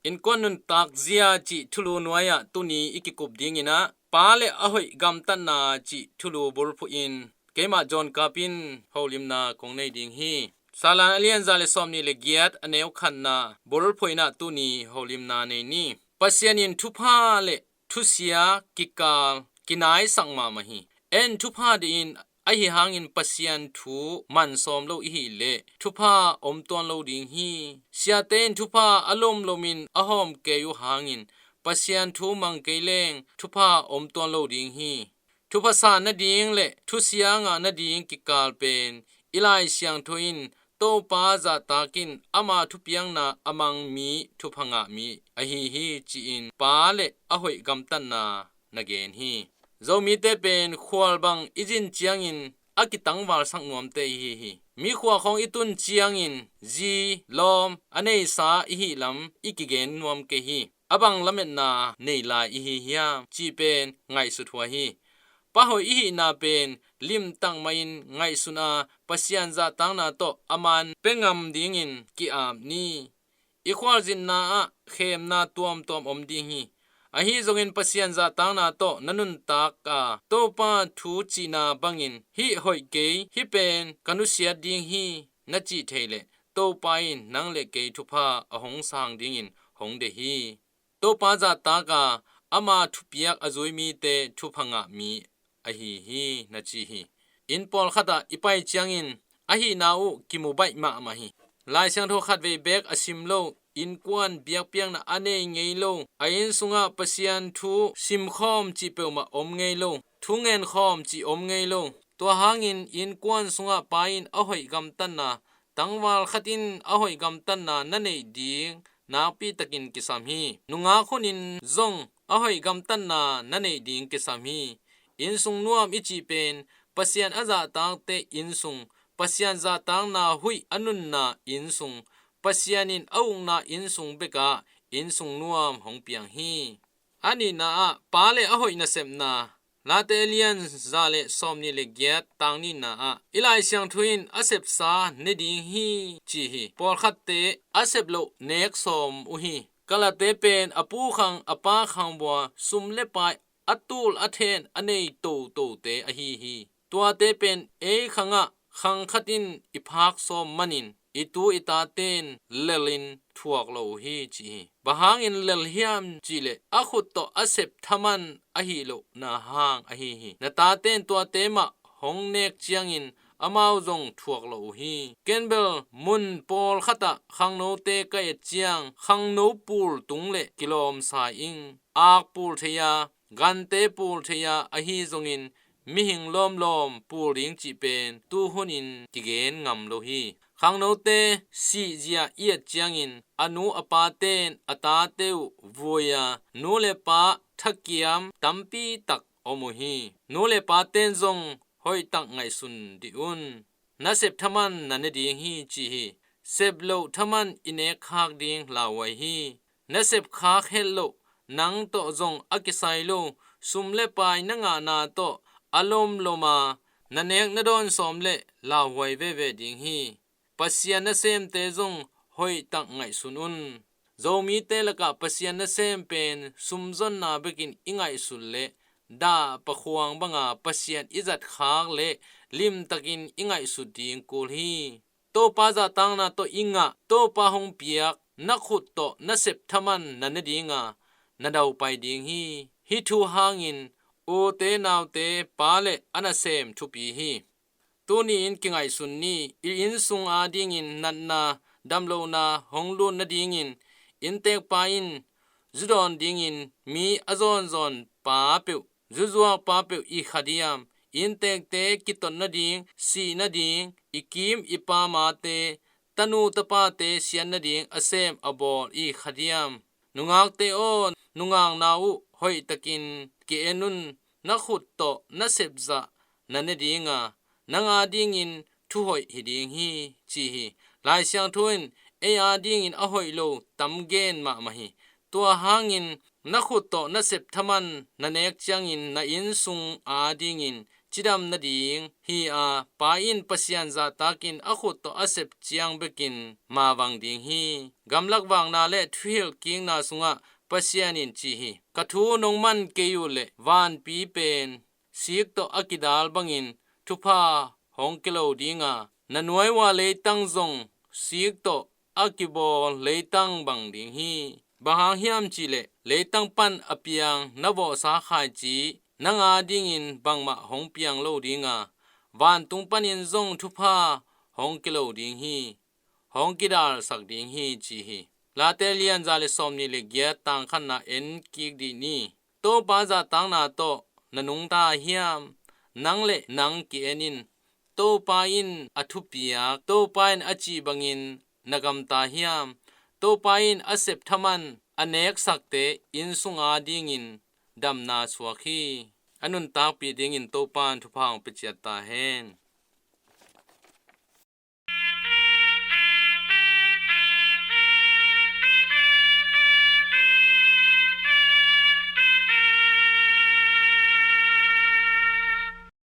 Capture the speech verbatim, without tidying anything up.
Innkuan nuntak zia cih thulu nuai-ah tuni i kikup dingin ah, Pa le a hoih gamtatna cih thulu bulphuh in keimah John Kap in holimna kong nei ding hi. Salan a lian za le sawmnih le giat, a neu khatna bulphuh in ah tuni holimna nei ni. Pasian in thupha le thusia kikal kinaisak mahmah hi. En thupha dih in, ahi hangin Pasian thu man sawm lo i hih leh thupha om tuan lo ding hi. Siate in thupha a lomlomin a hawm kei uh hangin Pasian thu mang kei leng thupha om tuan lo ding hi. Thupha sa nading le thusia ngah nading kikal pen i Lai Siangtho in Topa zahtak in ama thupiakna a mang mi thupha ngah mi ahi hi, ci-in Pa le a hoih gamtatna na gen hi. Zomite pen khual bang i zin ciangin a kitangvalsak nuamte i hi hi. Mi khua khawng i tun ciangin zi, lawm a neisa i hih lam i kigen nuam kei hi. A bang lametna nei lai i hi hiam cih pen ngaihsut huai hi. Pa hoih i hihna pen limtak mahin ngaihsun a, Pasian zahtakna tawh a man pia ngam dingin ki-ap ni. I khualzinna ah khemna tuamtuam om ding hi. Ahi zongin Pasian zahtakna tawh na nuntak a, Topa thu cihna bangin, "Hih hoih kei, hih pen ka nusiat ding hi," na cih thei leh Topa in nang le kei thupha a hong sang dingin hong deih hi. Topa zahtak a, ama thupiak a zui mite thupha ngah mi ahi hi, na ci hi. Inn pawlkhat ah i pai ciangin a hihna uh kimu baih mahmah hi. Lai Siangtho khatvei beek a sim lo, innkuan biakpiakna a nei ngei lo, a inn sungah Pasian thu simkhawm cih peuhmah om ngei lo, thu ngenkhawm cih om ngei lo. Tua hangin innkuan sungah Pa in a hoih gamtatna, tangval khat in a hoih gamtatna na neih ding nakpi takin kisam hi. Nungak hun in zong a hoih gamtatna na neih ding kisam hi. Innsung nuam i cih pen Pasian a zahtakte innsung, Pasian zahtakna huih a nunna innsung, Pasian in a ukna innsung bekah innsung nuam hong piang hi. A nihna ah, Pa le a hoih nasepna, Late a lian za le sawmnih le giat, tang nihna ah, i Lai Siangtho in a sepsa ne ding hi, ci hi. Pawlkhatte a sep loh nek sawm uh hi. Kalate pen a pu khang a pa khang bua, sum le pai a tul a then a nei totote ahi hi. Tuate pen ei khangah khang khat in i phak sawm manin i tu i taten lelin thuak lo uh hi, ci hi. Bang hangin lel hiam cihleh a khut tawh a sep thaman ahi lohna hang ahi hi. Na taten tuate mah hong nek ciangin amau zong thuak lo uh hi. Ken bel mun pawlkhatah khangnote ka et ciang khangno pul tung le kilawm sa ing. Ak pul thei a, gante pul thei a, ahi zongin mihing lawmlawm pul ding cih pen tu hunin kigen ngam lo hi. Khangnote sihzia i et ciangin a nu a paten a tate uh vui a, nu le pa thakiam tampi tak om uh hi. Nu le paten zong hoihtak ngaihsun dih un. Na sep thaman na ne ding hi, ci hi. Sep loh thaman i nek khak ding lauhuai hi. Na sep khak het loh, nang tawh zong a kisai lo, sum le pai na ngahna tawh a lomlom a, na nek na dawn sawm leh lauhuai veve ding hi. Pasian nasemte zong hoihtak ngaihsun un. Zomite lakah Pasian nasem pen sumzonna bekin i ngaihsut leh dah pakhuang banga Pasian i zatkhak leh limtakin i ngaihsut ding kul hi. Topa zahtakna tawh i ngah, Topa hong piak na khut tawh na sep thaman na ne dinga na daupai ding hi. Hih thu hangin ute naute, pa le a nasem thupi hi. Tuni-in kingaihsun ni. I innsung adingin natna, damlohna hong lut nadingin inntekpa in zu dawn dingin mi a zawnzawn pa peuh, zuzuak pa peuh i kha diam? Inntekte kitot nading, sih nading, i kim i pamate, tanu tapate siat nading a sem a bawl i kha diam? Nungakte aw, nungakna uh hoihtakin ki-en un. Na khut tawh na sepzah na ne dinga, nang adingin thuhoih hi ding hi, ci hi. Lai Siangtho in ei adingin a hoih lo tam gen mahmah hi. Tua hangin na khut tawh na sep thaman na nek ciangin na innsung adingin cidam nading hi a, Pa in Pasian zahtakin a khut tawh a sep ciang bekin mavang ding hi. Gamlak vakna le thuhilhkikna sungah Pasian in ci hi: Ka thu nong man kei uh leh vanpi pen sik tawh a kidal bangin thupha hong kilo ding a, na nuai ua leitang zong sik tawh a kibawl leitang bang ding hi. Bang hang hiam cih leh leitang pan a piang na vawhsa khaici nang adingin bangmah hong piang lo ding a, vantung panin zong thupha hong kilo ding hi, hong kidalsak ding hi, ci hi. Late lian za le sawmnih le giat, tang khatna en kik dih ni. Topa zahtakna tawh na nungta hiam? Nang le nang ki-en in. Topa in a thupiak, Topa in a cih bangin na gamta hiam? Topa in a sep thaman a neksakte inn sung adingin damna suak hi. A nuntakpih dingin Topa in thupha hong pia ciat ta hen.